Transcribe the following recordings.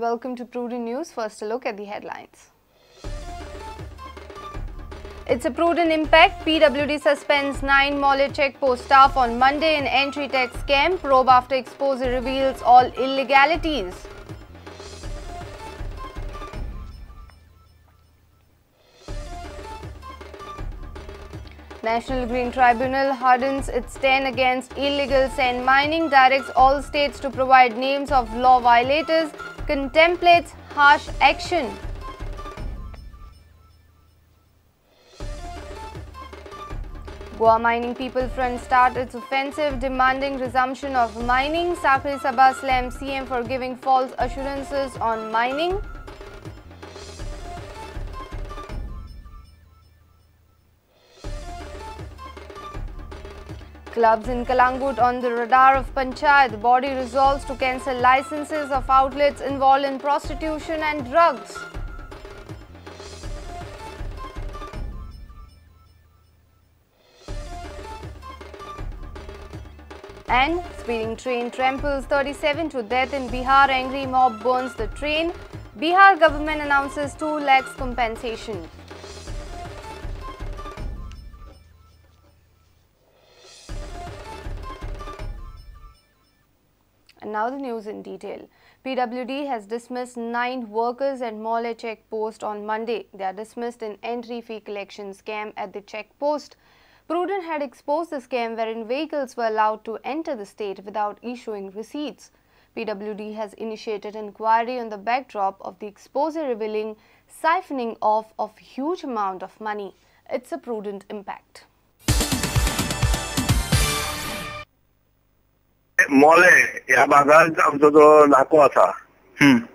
Welcome to Prudent News. First, a look at the headlines. It's a prudent impact. PWD suspends 9 Mollem checkpost staff on Monday in entry tax scam. Probe after expose reveals all illegalities. National Green Tribunal hardens its stand against illegal sand mining, directs all states to provide names of law violators, contemplates harsh action. Goa Mining People Front start its offensive demanding resumption of mining. Sakhri Sabha slams CM for giving false assurances on mining. Clubs in Calangute on the radar of Panchayat. Body resolves to cancel licenses of outlets involved in prostitution and drugs. And speeding train tramples 37 to death in Bihar. Angry mob burns the train. Bihar government announces 2 lakhs compensation. And now the news in detail. PWD has dismissed 9 workers at Mollem checkpost on Monday. They are dismissed in entry fee collection scam at the checkpost. Prudent had exposed the scam wherein vehicles were allowed to enter the state without issuing receipts. PWD has initiated inquiry on the backdrop of the expose revealing siphoning off of huge amount of money. It's a prudent impact. Mollem ह्या भागात आमचो जो नाको आसा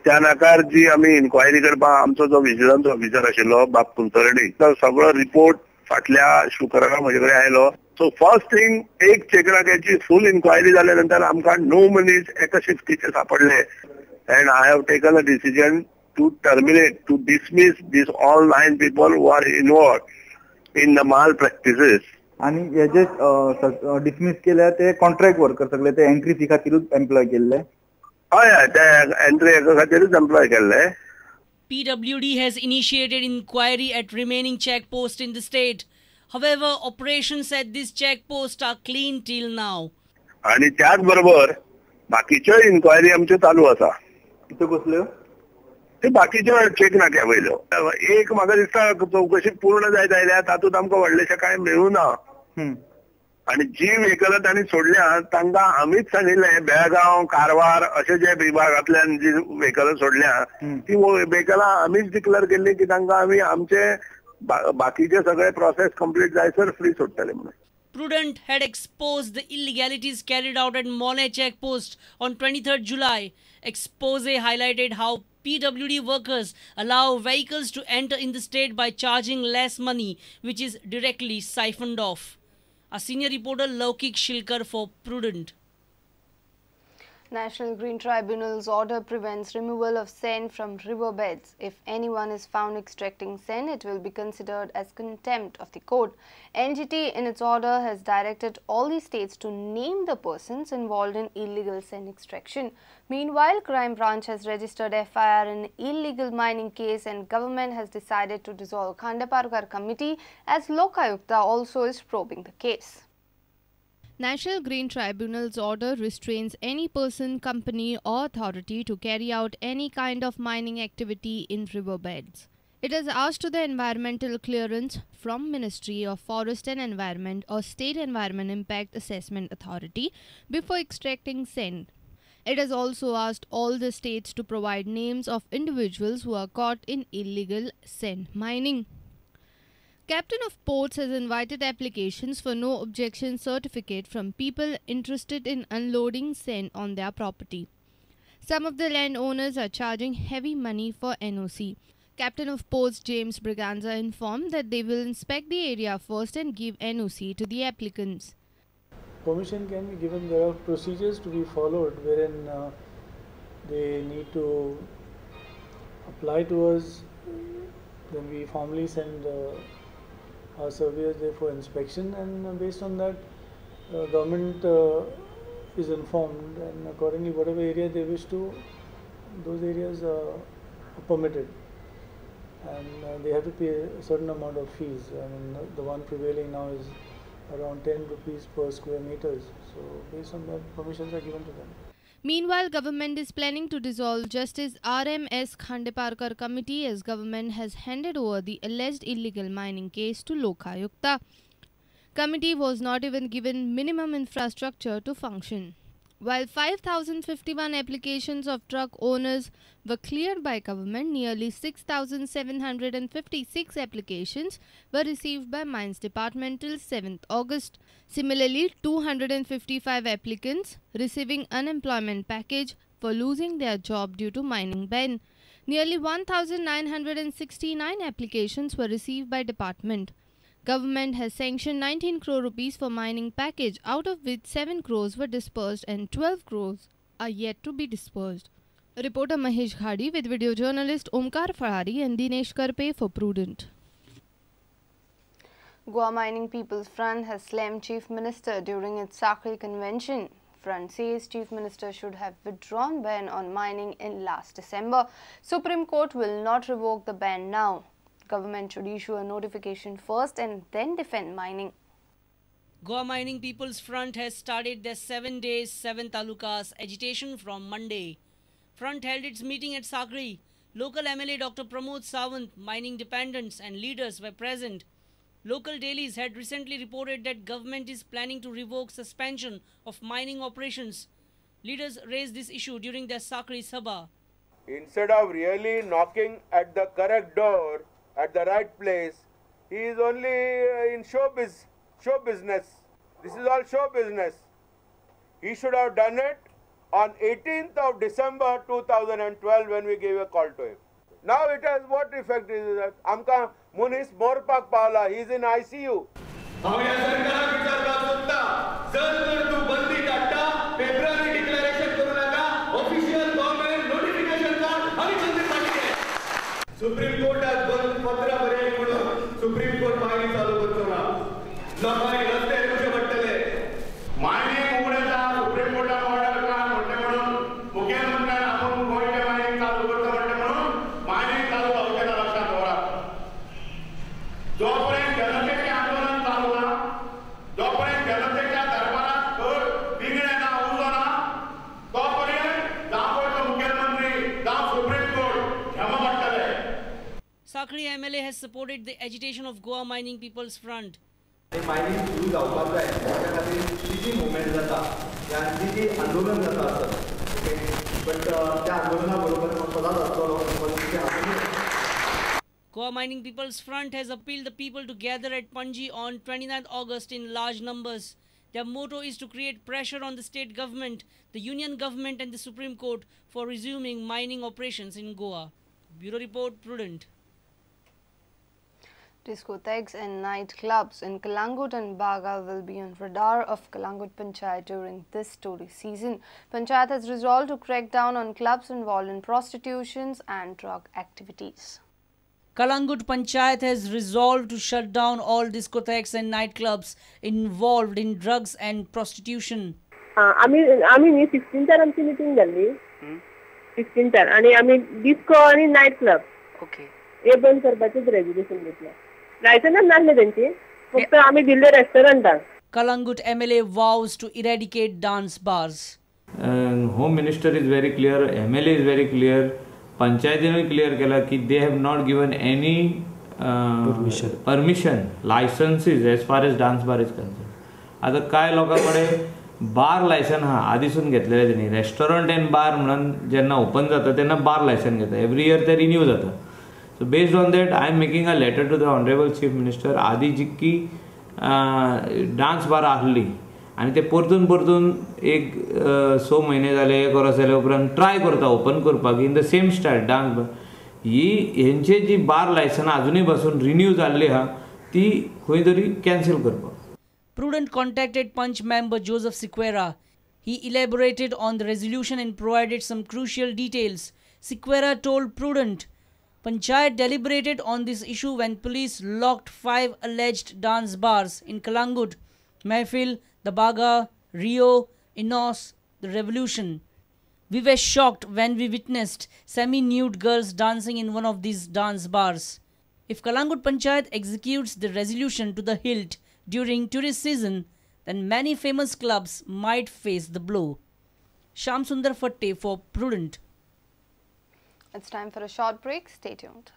त्या नाकार जी आमी enquiry करपाक आमचो जो विजिलन्स ऑफिसर आशिल्लो बाब कुलकर्णी तो सगळो रिपोर्ट फाटल्या शुक्रारा म्हजे कडेन आयलो. सो फर्स्ट थिंग एक चेकनाक्याची फूल इन्क्वायरी जाल्या नंतर आमकां 9 मनीस एका शिफ्टीचे सापडले and I have taken a decision to terminate, to dismiss this all 9 people who are involved in the malpractices. आणि हे जे डिसमिस केले ते कॉन्ट्रॅक्ट वर्कर सगळे ते एंट्री फी खातीरूच एम्प्लॉय केल्ले. हय, ते एंट्री खातीरूच एम्प्लॉय केल्ले. PWD has initiated inquiry at remaining checkposts in the state. However, operations at this checkpost are clean till now. आणि त्याच बरोबर बाकीच्यो इन्क्वायरी आमच्यो चालू आसा. कितें कसल्यो? ते बाकीच्यो चेक नाक्या वयल्यो. एक म्हाका दिसता चवकशी पूर्ण जायत आयल्या तातूंत आमकां व्हडलेशें कांय मेळूना. आणि जी व्हेकलां तांणी सोडल्या तांकां आमीच सांगिल्लें बेळगांव, कारवार अशे जे विभागांतल्यान जी व्हेकलां सोडल्या ती व्हेकलां आमीच डिक्लेअर केल्ली की तांकां आमी आमचे बाकीचे सगळे प्रोसेस कंप्लीट जायसर फ्री सोडटले म्हणून. Prudent had exposed the illegalities carried out at Mollem checkpost on 23rd July. Expose highlighted how PWD workers allow vehicles to enter in the state by charging less money, which is directly siphoned off. A senior reporter Laukik Shilkar for Prudent. National Green Tribunal's order prevents removal of sand from riverbeds. If anyone is found extracting sand, it will be considered as contempt of the court. NGT in its order has directed all the states to name the persons involved in illegal sand extraction. Meanwhile, Crime Branch has registered FIR in illegal mining case and government has decided to dissolve Khandeparkar committee as Lokayukta also is probing the case. National Green Tribunal's order restrains any person, company or authority to carry out any kind of mining activity in riverbeds. It has asked to the environmental clearance from Ministry of Forest and Environment or State Environment Impact Assessment Authority before extracting sand. It has also asked all the states to provide names of individuals who are caught in illegal sand mining. Captain of Ports has invited applications for no objection certificate from people interested in unloading sand on their property. Some of the landowners are charging heavy money for NOC. Captain of Ports James Braganza informed that they will inspect the area first and give NOC to the applicants. Permission can be given. There are procedures to be followed wherein they need to apply to us. Then we formally send our surveyors there for inspection, and based on that government is informed, and accordingly whatever area they wish to Those areas are permitted, and they have to pay a certain amount of fees. I mean, the one prevailing now is around 10 rupees per square meters. So based on that, permissions are given to them. Meanwhile, government is planning to dissolve Justice R.M.S. Khandeparkar committee as government has handed over the alleged illegal mining case to Lokayukta. Committee was not even given minimum infrastructure to function. While 5,051 applications of truck owners were cleared by government, nearly 6,756 applications were received by Mines Department till 7th August. Similarly, 255 applicants receiving unemployment package for losing their job due to mining ban. Nearly 1,969 applications were received by department. Government has sanctioned 19 crore rupees for mining package, out of which 7 crores were disbursed and 12 crores are yet to be disbursed. Reporter Mahesh Ghadi with video journalist Omkar Farari and Dinesh Karpe for Prudent. Goa Mining People's Front has slammed Chief Minister during its Sakri convention. Front says Chief Minister should have withdrawn ban on mining in last December. Supreme Court will not revoke the ban now. Government should issue a notification first and then defend mining. Goa Mining People's Front has started their 7 days, 7 talukas agitation from Monday. Front held its meeting at Sakri. Local MLA Dr. Pramod Sawant, mining dependents and leaders were present. Local dailies had recently reported that government is planning to revoke suspension of mining operations. Leaders raised this issue during their Sakri Sabha. Instead of really knocking at the correct door, at the right place, he is only in show business. This is all show business. He should have done it on 18th of December 2012 when we gave a call to him. Now it has what effect is that? Amka Munis Morpak Pala, he is in ICU. Supreme Court has बंद पत्र बरयली म्हणून supreme court mining चालू करचो ना, लोकांनी रस्ते येवचे पडटले. मायनिंग उगडता सुप्रीम कोर्टान ऑर्डर काड म्हणलें म्हणून मुख्यमंत्र्यान आपूण गोंयचें मायनिंग चालू करता म्हणलें म्हणून मायनिंग चालू जावचें ना, लक्षांत दवरात. जोपर्यंत जनतेचें आंदोलन चालू ना, जोपर्यंत जनतेच्या दरबारात खर बिगडें ना, उजो ना, तोपर्यंत जावं गोंयचो मुख्यमंत्री जावं सुप्रीम कोर्ट क्षमा पडटले. Sakri MLA has supported the agitation of Goa Mining People's Front. Mining सुरू जावपाक जाय त्या खातीर जी जी मुवमेंट जाता आनी जी जी आंदोलन जाता आसत, ओके, बट त्या आंदोलना बरोबर हांव सदांच आसतलो. Goa Mining People's Front has appealed the people to gather at Panji on 29th August in large numbers. Their motto is to create pressure on the state government, the union government and the Supreme Court for resuming mining operations in Goa. Bureau Report, Prudent. Discotheques and nightclubs in Calangute and Baga will be on radar of Calangute Panchayat during this tourist season. Panchayat has resolved to crack down on clubs involved in prostitutions and drug activities. Calangute Panchayat has resolved to shut down all discotheques and nightclubs involved in drugs and prostitution. आमी 16 आमची meeting जाल्ली 16 आनी आमी disco आनी night club okay हे बंद करपाचेच resolution घेतलें. Licence नासले तेंची, फक्त आमी दिल्ले रेस्टॉरंटाक. Calangute MLA vows to eradicate dance bars. Home Minister is very clear, MLA is very clear, पंचायतीनूय clear केला की they have not given any permission, licenses as far as dance bar is concerned. आतां कांय लोकां कडेन bar license आहा आदीसून घेतलेलें तेणी. Restaurant and bar म्हणून जेन्ना ओपन जाता तेन्ना बार लायसन घेता, एवरी इयर ते रिन्यू जाता. So based on that I am making a letter to the honourable chief minister. आदी जितकी डांस बार आहली आनी ते परतून परतून एक 6 म्हयने जाले, एक वर्स जाले उपरांत ट्राय करता ओपन करपाक in the same style dance bar. ही हेंचे जी बार लायसनां आजुनूय बसून रिन्यू जाल्ली आहा ती खंय तरी कॅन्सल करपाक. Prudent contacted Panch member Joseph Sequeira. He elaborated on the resolution and provided some crucial details. Sequeira told Prudent, Panchayat deliberated on this issue when police locked 5 alleged dance bars in Calangute, Mehfil, the Baga, Rio, Inos, the Revolution. We were shocked when we witnessed semi-nude girls dancing in one of these dance bars. If Calangute Panchayat executes the resolution to the hilt during tourist season, then many famous clubs might face the blow. Sham Sundar Fatte for Prudent. It's time for a short break. Stay tuned.